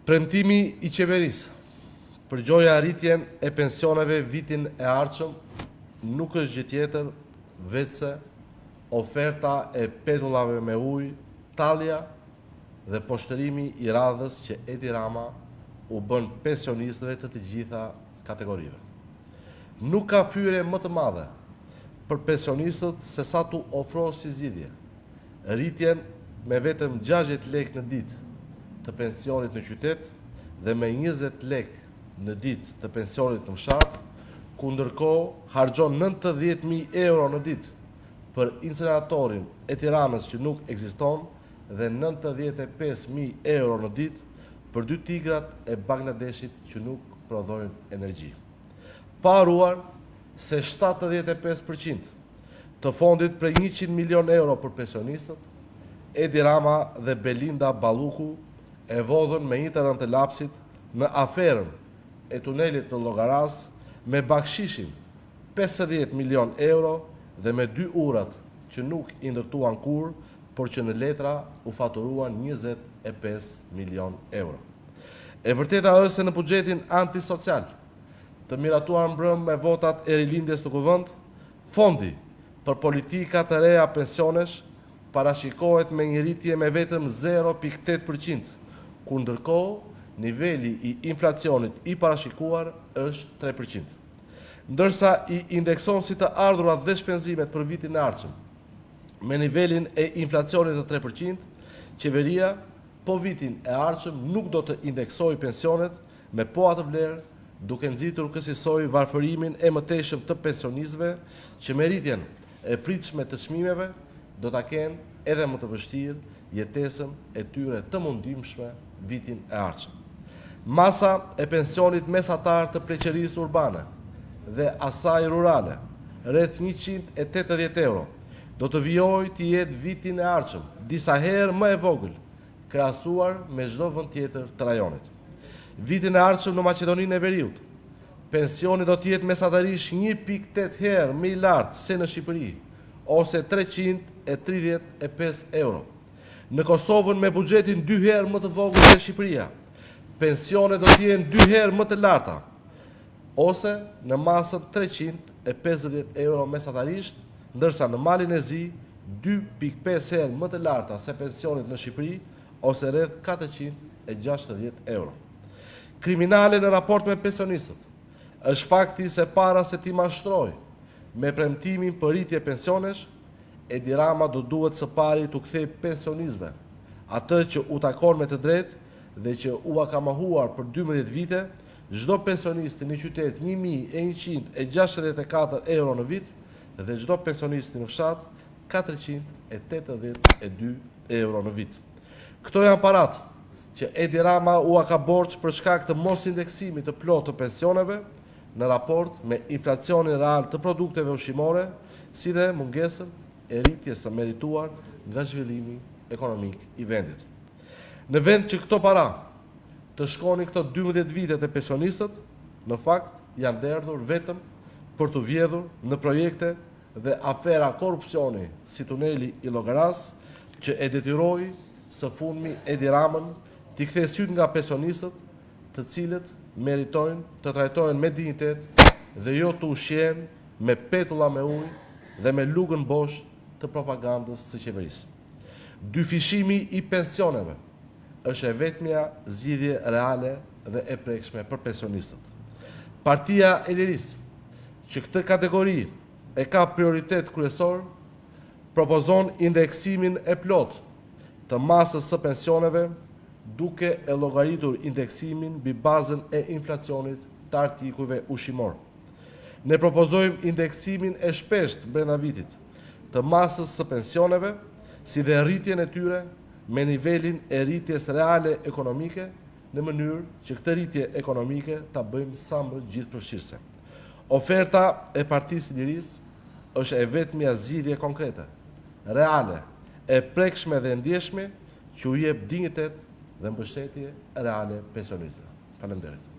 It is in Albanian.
Premtimi i qeverisë për gjoja rritjen e pensioneve vitin e ardhshëm nuk është gjë tjetër veçse oferta e petullave me ujë, tallja dhe poshtërimi i radhës që Edi Rama u bën pensionistëve të të gjitha kategorive. Nuk ka fyerje më të madhe për pensionistët se sa t'u ofrosh si zgjidhje rritjen me vetëm 60 lekë në ditë të pensionit në qytet dhe me 20 lekë në ditë të pensionit në fshat, ku ndërkohë harxhon 90.000 euro në ditë për inceneratorin e Tiranës që nuk ekziston dhe 95.000 euro në ditë për dy tigrat e Bangladeshit që nuk prodhojnë energji. Pa harruar se 75% të fondit prej 100 milion euro për pensionistët, Edi Rama dhe Belinda Balluku e vodhën me një të rënë të lapsit në aferën e tunelit të Llogarasë me bakshishin 50 milion euro dhe me dy urat që nuk i ndërtuan kurrë, por që në letra u faturuan 25 milion euro. E vërteta është se në buxhetin antisocial të miratuar mbrëm me votat e rilindjes në kuvend, fondi për politika të reja pensionesh parashikohet me një rritje me vetëm 0.8%, ku ndërkohë niveli i inflacionit i parashikuar është 3%. Ndërsa i indekson si të ardhurat dhe shpenzimet për vitin e ardhshëm, me nivelin e inflacionit të 3%, qeveria po vitin e ardhshëm nuk do të indeksojë pensionet me po atë vlerë, duke nxitur kësisoj varfërimin e mëtejshëm të pensionistëve që me rritjen e pritshme të çmimeve do ta kenë edhe më të vështirë jetesën e tyre të mundimshme vitin e ardhshëm. Masa e pensionit mesatar të pleqërisë urbane dhe asaj rurale, rreth 180 euro, do të vijojë të jetë vitin e ardhshëm disa herë më e vogël krahasuar me çdo vend tjetër të rajonit. Vitin e ardhshëm në Maqedoninë e Veriut, pensioni do të jetë mesatarisht 1.8 herë më i lartë se në Shqipëri, ose 335 euro. Në Kosovën me buxhetin 2 herë më të vogël se Shqipëria, pensionet do të jenë 2 herë më të larta, ose në masën 350 euro mesatarisht, ndërsa në Malin e Zi 2.5 herë më të larta se pensionet në Shqipëri, ose rreth 460 euro. Kriminale në raport me pensionistët është fakti se para se t'i mashtrojë me premtimin për rritje pensionesh, Edi Rama do duhet së pari t'u kthejë pensionistëve atë që u takon me të drejtë dhe që ua ka mohuar për 12 vite, çdo pensionisti në qytet 1164 euro në vit dhe çdo pensionisti në fshat 482 euro në vit. Këto janë parat që Edi Rama ua ka borxh për shkak të mosindeksimit të plotë të pensioneve në raport me inflacionin real të produkteve ushqimore, si dhe mungesën e rritjes së merituar nga zhvillimi ekonomik i vendit. Në vend që këto para të shkonin këto 12 vite te pensionistët, në fakt janë derdhur vetëm për të vjedhur në projekte dhe afera korrupsioni si tuneli i Llogarasë, që e detyroi së fundmi Edi Ramën t'i kthejë sytë nga pensionistët, të cilët meritojnë të trajtohen me dinjitet dhe jo të ushqehen me petulla me ujë dhe me lugën bosh të propagandës së qeverisë. Dyfishimi i pensioneve është e vetmja zgjidhje reale dhe e prekshme për pensionistët. Partia e Lirisë, që këtë kategori e ka prioritet kryesor, propozon indeksimin e plotë të masës së pensioneve duke e llogaritur indeksimin mbi bazën e inflacionit të artikujve ushqimor. Ne propozojmë indeksimin e shpeshtë brenda vitit të masës së pensioneve, si dhe rritjen e tyre me nivelin e rritjes reale ekonomike, në mënyrë që këtë rritje ekonomike ta bëjmë sa më gjithëpërfshirëse. Oferta e Partisë Lirisë është e vetmja zgjidhje konkrete, reale, e prekshme dhe e ndjeshme që u jep dinjitet dhe mbështetje reale pensionistëve. Faleminderit.